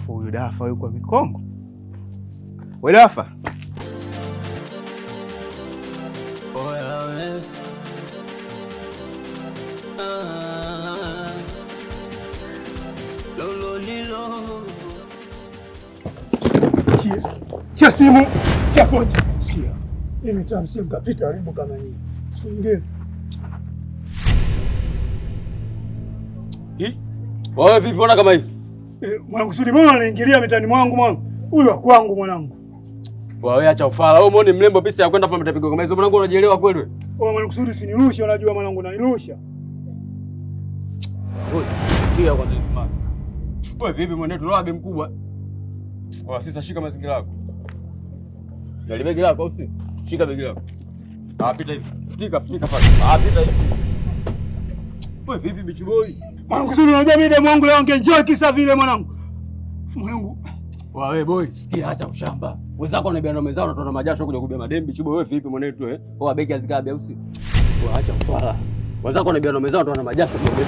Afu huyu Dafa yuko mikongo. Wewe Dafa. Oya, we. Ah. Lolo lilo. Chia. Chia simu, chia pochi. Sikia. Hii mitaa msije mkapita warembo kama nyinyi. Siku nyingine. Wewe vipi mbona kama hivi? Mwanangu Sudi, mbona anaingilia mitaani mwangu mwanangu? Huyu wa kwangu mwanangu. Wewe acha ufala. Wewe muone mlembo pesa ya kwenda fa mtapigo kama hizo. Mwanangu unajielewa kweli wewe? Wewe mwanangu Sudi usinirushe, unajua mwanangu unanirusha. Wewe chia kwanza hivi mama. Wewe vipi mwanetu loabe mkubwa? Wewe sasa shika mazingira yako. Na begi lako au si? Shika begi lako. Ah, pita hivi. Futika futika pale. Ah, pita hivi. Wewe vipi bichi boy? Mwanangu Sudi, unajua mimi demu wangu leo angeenjoy kisa vile mwanangu. Mwanangu, Wewe boy, sikia acha ushamba. Wenzako wanaibia na wenzao wanatoa majasho kuja kubia madembi chibo wewe vipi mwanetu eh? Wewe begi azikabe au si? Wewe acha ufala. Wenzako wanaibia na wenzao wanatoa majasho kuja kubia.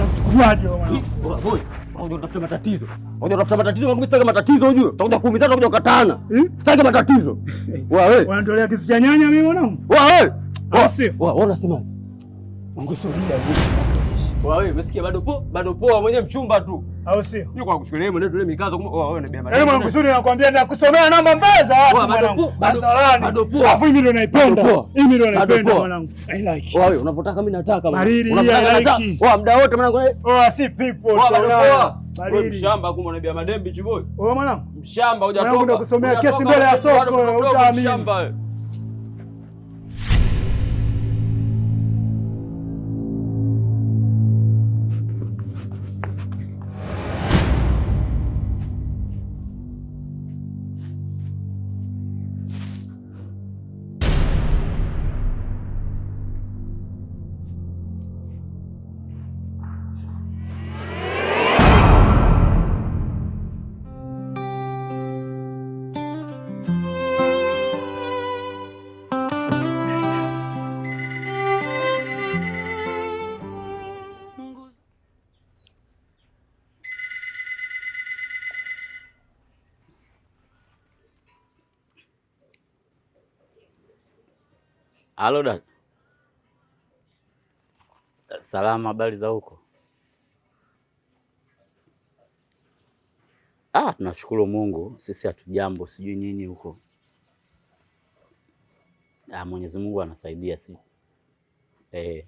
unachukuliwaje wewe mwanangu? Wewe boy, unakuja kutafuta matatizo. Unakuja kutafuta matatizo, mimi sitaki matatizo ujue. Utakuja kuumizana, utakuja kukatana. Sitaki matatizo. Wewe wewe. Unanitolea kisu cha nyanya mimi mwanangu? Wewe wewe. Au sio? Wewe wewe unasemaje? Mwanangu Sudi haishi. Wewe wewe umesikia bado po, bado poa mwenye mchumba tu. Au sio? Ni kwa kushikilia mwenye ile mikazo kama wewe wewe unabia Yaani mwanangu Sudi nakwambia nakusomea namba mbaya za watu Wewe, bado mwanangu. bado- Hadharani. bado poa. Alafu mimi ndo naipenda. Bado poa. Mimi ndo Bado naipenda poa. mwanangu. I like. Wewe unavyotaka mimi nataka mwanangu. Baridi, Unavyotaka I nataka. like. Wewe muda wote mwanangu. Oh, si people. Wewe bado tunaona. poa. Wewe Baridi. mshamba kumbe unabia madembi chiboy. Wewe mwanangu. Mshamba hujatoka. Mwanangu ndo kusomea Hujatoka, kesi mbele ya bado soko, mdogo, utaamini. Mshamba wewe. Halo dada. Salama, habari za huko? Ah, tunashukuru Mungu, sisi hatujambo, sijui nyinyi huko. Ah, Mwenyezi Mungu anasaidia si. Eh.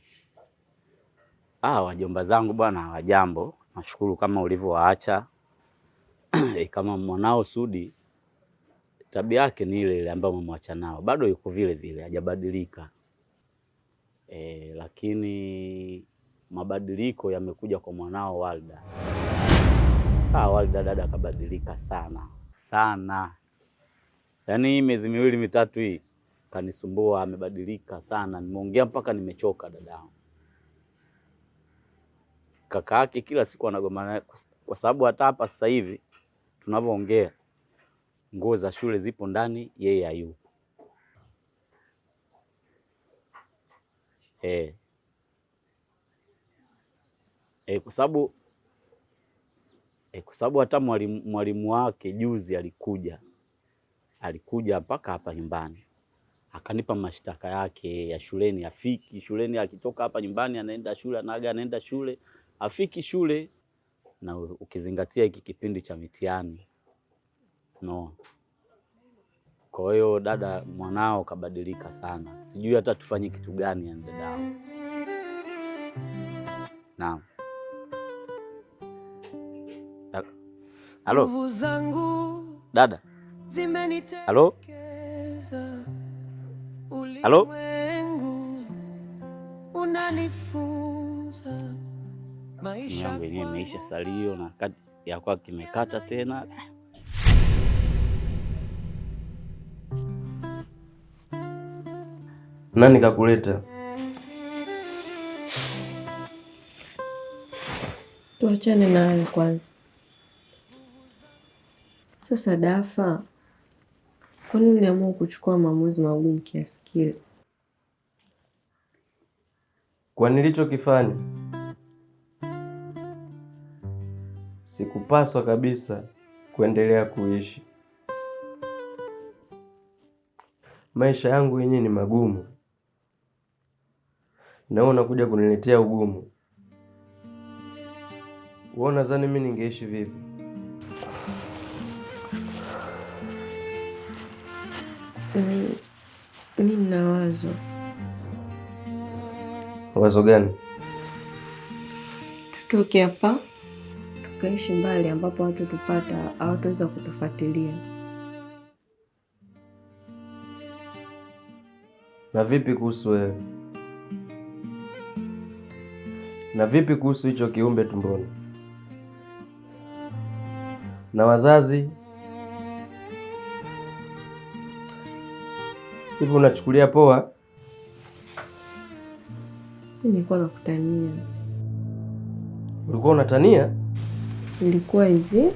Ah, wajomba zangu bwana hawajambo. Nashukuru kama ulivyowaacha. Kama mwanao Sudi tabia yake ni ile ile ambayo umemwacha nao, bado yuko vile vile, hajabadilika. Lakini mabadiliko yamekuja kwa mwanao Walda. Ah, Walda dada akabadilika sana sana, yaani hii miezi miwili mitatu hii kanisumbua, amebadilika sana, nimeongea mpaka nimechoka dadangu. Kaka yake kila siku anagombana naye kwa sababu hata hapa sasa hivi tunavyoongea nguo za shule zipo ndani, yeye hayupo. Eh. Kwa sababu hata mwalimu wake juzi alikuja mpaka hapa nyumbani akanipa mashtaka yake ya shuleni. Afiki shuleni, akitoka hapa nyumbani anaenda shule, anaaga anaenda shule, afiki shule, na ukizingatia hiki kipindi cha mitihani no. Kwa hiyo dada, mwanao kabadilika sana, sijui hata tufanye kitu gani yani dadangu. Naam. Halo Nguvu zangu dada, halo zimenitekeza, halo. ulimwengu unanifunza Simu maisha yangu yenyewe imeisha kwangu salio na kati ya kwa kimekata tena. Nani kakuleta? Tuachane na hayo kwanza. Sasa Dafa, kwa nini uliamua kuchukua maamuzi magumu kiasi kile? Kwa nilichokifanya, sikupaswa kabisa kuendelea kuishi. Maisha yangu yenyewe ni magumu, na wewe unakuja kuniletea ugumu. Wewe unadhani mimi ningeishi vipi? Mi nina wazo. Wazo gani? Tutoke hapa tukaishi mbali ambapo hawatutupata, hawataweza kutufuatilia. Na vipi kuhusu wewe? Na vipi kuhusu hicho kiumbe tumboni? Na wazazi? Hivi unachukulia poa? Mi nilikuwa nakutania. Ulikuwa unatania? Ilikuwa hivi.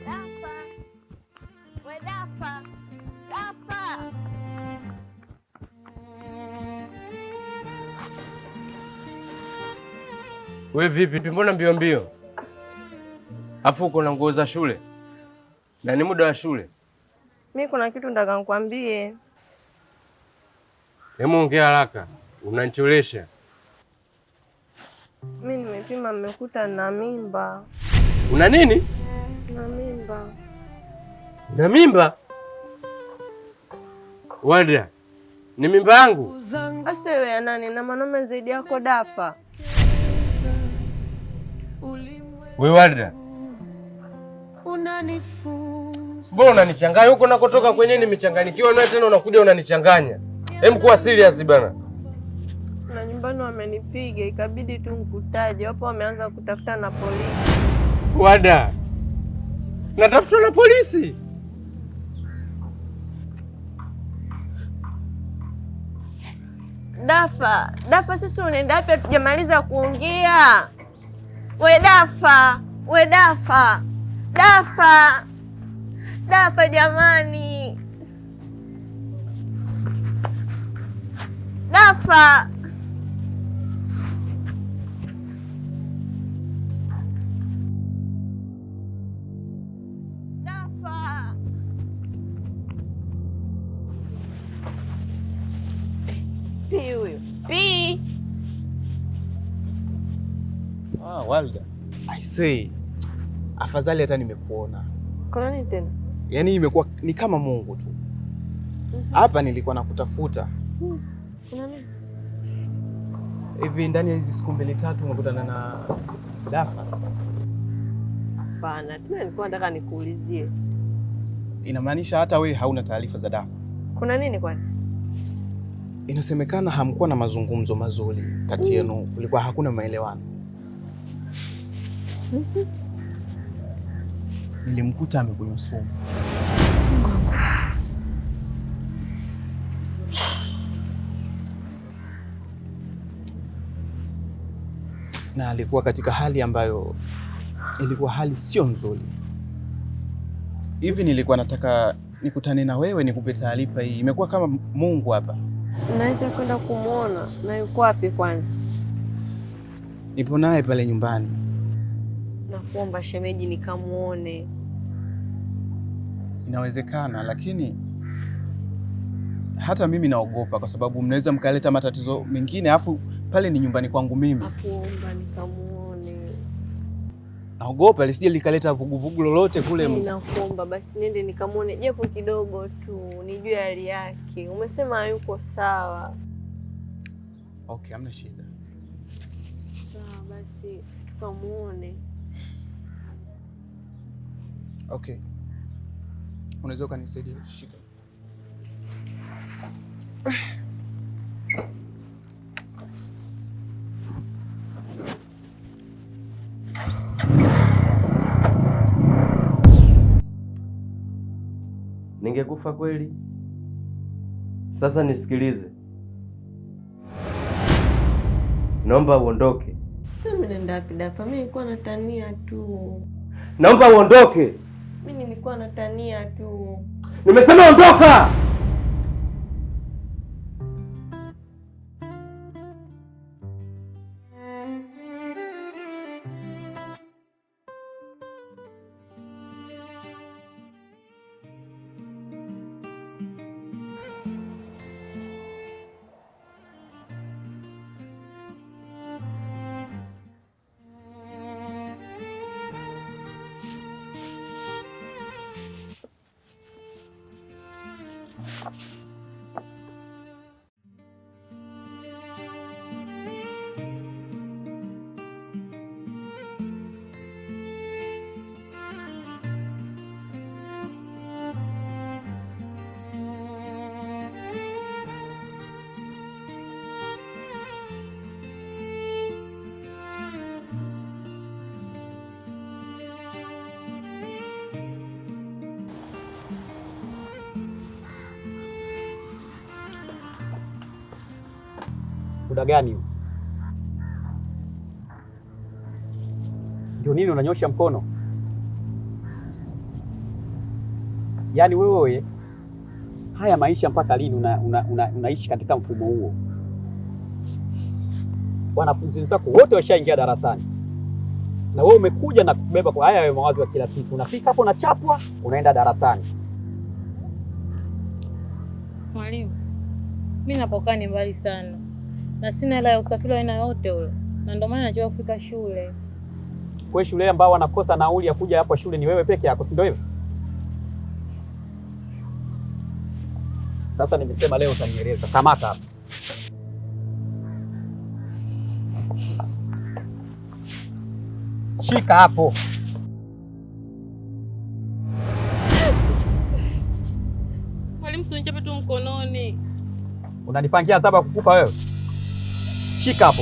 Dafa. We Dafa. Dafa. We vipi? Mbona mbio mbio? Afu uko na nguo za shule na ni muda wa shule. Mi kuna kitu nataka nikwambie. Hebu ongea haraka, unanicholesha. Mi nimepima, nimekuta na mimba. Una nini? Na mimba. Na mimba? Wada, ni mimba yangu? Asa wewe ya nani? Na mwanaume zaidi yako Dafa. We Warda, mbona unanichanganya huko nakotoka kwenyewe? Nimechanganyikiwa nawe tena unakuja unanichanganya. Hem, kuwa serious bana. Na nyumbani wamenipiga, ikabidi tu nkutaje. Wapo wameanza kutafuta na polisi. Wada, natafutwa na polisi. Dafa, Dafa, sisi unaenda wapi? Hatujamaliza kuongea. We Dafa, we Dafa, Dafa, Dafa jamani, Dafa. Dafa. Pi huyu. Pi. Ah, Walda. I say, afadhali hata nimekuona. Kuna nini tena? Yaani imekuwa ni kama Mungu tu. Hapa nilikuwa nakutafuta. Kuna nini? Hivi ndani ya hizi siku mbili tatu umekutana na Dafa? Hapana, tena nilikuwa nataka nikuulizie. Inamaanisha hata wewe hauna taarifa za Dafa? Kuna nini kwani? Inasemekana hamkuwa na mazungumzo mazuri kati yenu, kulikuwa hakuna maelewano. Nilimkuta amekunywa sumu. Na alikuwa katika hali ambayo ilikuwa hali sio nzuri. Hivi nilikuwa nataka nikutane na wewe nikupe taarifa hii. Imekuwa kama Mungu hapa. Naweza kwenda kumwona? Na yuko wapi kwanza? Nipo naye pale nyumbani. Nakuomba shemeji, nikamuone. Inawezekana, lakini hata mimi naogopa kwa sababu mnaweza mkaleta matatizo mengine, afu pale ni nyumbani kwangu mimi. Nakuomba nikamuone. Naogopa lisije likaleta vuguvugu lolote kule. Nakuomba basi niende nikamuone japo kidogo tu, nijue hali yake. Umesema hayuko sawa. Okay, hamna shida. Sawa basi tukamuone. Okay, unaweza ukanisaidia? Shika. Ningekufa kweli? Sasa nisikilize, naomba uondoke. Sasa mimi naenda wapi Dafa? Mimi nilikuwa natania tu. Naomba uondoke. Mimi nilikuwa natania tu. Nimesema ondoka! Muda gani huu? Ndio nini unanyosha mkono? Yaani wewe haya maisha mpaka lini unaishi katika mfumo huo? Wanafunzi wenzako wote washaingia darasani na wewe umekuja na kubeba kwa haya mawazo ya kila siku. Unafika hapo unachapwa, unaenda darasani. Mwalimu, mi napokaa ni mbali sana na sina hela ya usafiri wa aina yote ule, na ndio maana nachelewa kufika shule. Kwa hiyo shule ambao wanakosa nauli ya kuja hapa shule ni wewe peke yako, si ndio hivyo? Sasa nimesema leo utanieleza. Kamata hapa. Shika hapo. Mwalimu, si unichape tu mkononi. Unanipangia adhabu ya kukufa wewe? Shika hapo.